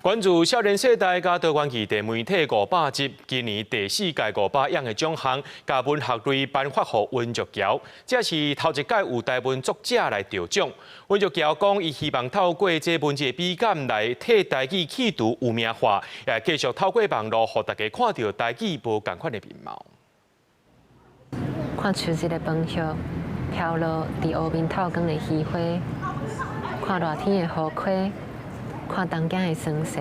關注少年世代佮多元議題媒體500集，今年第四屆500樣的獎項，共文學類頒發予溫玉橋，這是頭一屆有台文作者來得獎。溫玉橋講，伊希望透過這文字的美感來替台語去除污名化，也繼續透過網路，予大家看著台語無仝款的面貌。看秋日的楓葉飄落佇湖面透光的魚花，看熱天的雨溪。看東京的霜雪。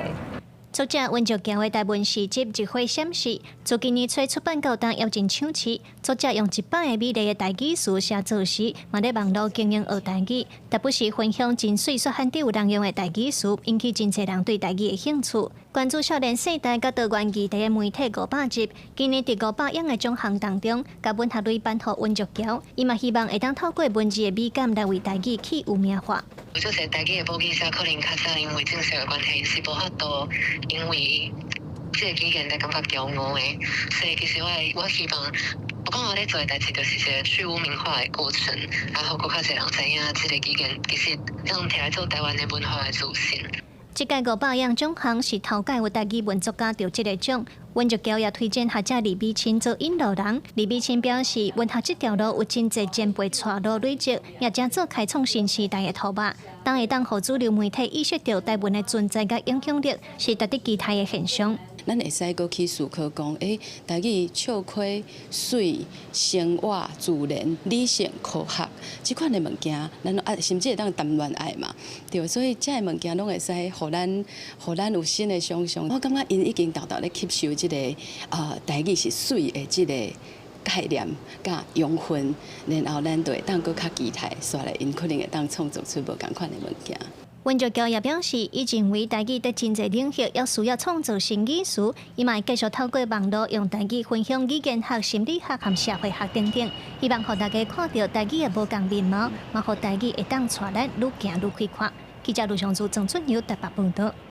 作者溫玉橋的台文詩集《日花閃逝》，自今年初出版到今猶真搶市。作者用一百個美麗的台語詞寫作詩，嘛咧網路經營學台語，特別是分享真媠細漢就有人用的台語詞，引起真濟人對台語的興趣。關注少年世代佮多元議題的媒體500集，今年佇500樣的獎項當中，共文學類頒予溫玉橋，伊嘛希望會當透過文字的美感來為台語去污名化。有足濟台語的母語者可能較早因為政策的關係是無法度因為這個語言來感覺驕傲的，所以其實我希望，我感覺我咧做的代誌就是一個去污名化的過程，啊，予閣較濟人知影這個語言其實當提來做台灣的文化的自信。這屆500樣獎項是頭屆有台語文作家得這個獎，溫玉橋也推薦學者李美清做引路人。李美清表示，文學這條路有真濟前輩帶路累積，也正做開創新時代的塗抹。當會當予主流媒體意識著台文的存在佮影響力，是值得期待的現象。咱會使閣去思考講，台語笑詼、媠、生活、自然、理性、科學，這款的物件，咱啊甚至會當談戀愛嘛，對，所以這个物件攏會使予咱有新的想象。我感覺𪜶已經沓沓咧吸收這个台語是媠的這個概念佮養分，然後咱就會當閣較期待，紲來𪜶可能會當創造出無仝款的物件。溫玉橋也表示，伊認為台語佇真濟領域也需要創造新語詞，伊嘛會繼續透過網路用台語分享語言學、心理學和社會學等等，希望予大家看著台語的無仝面貌，嘛予台語會當帶咱愈行愈開闊。記者盧尚祖、鄭俊友台北報導。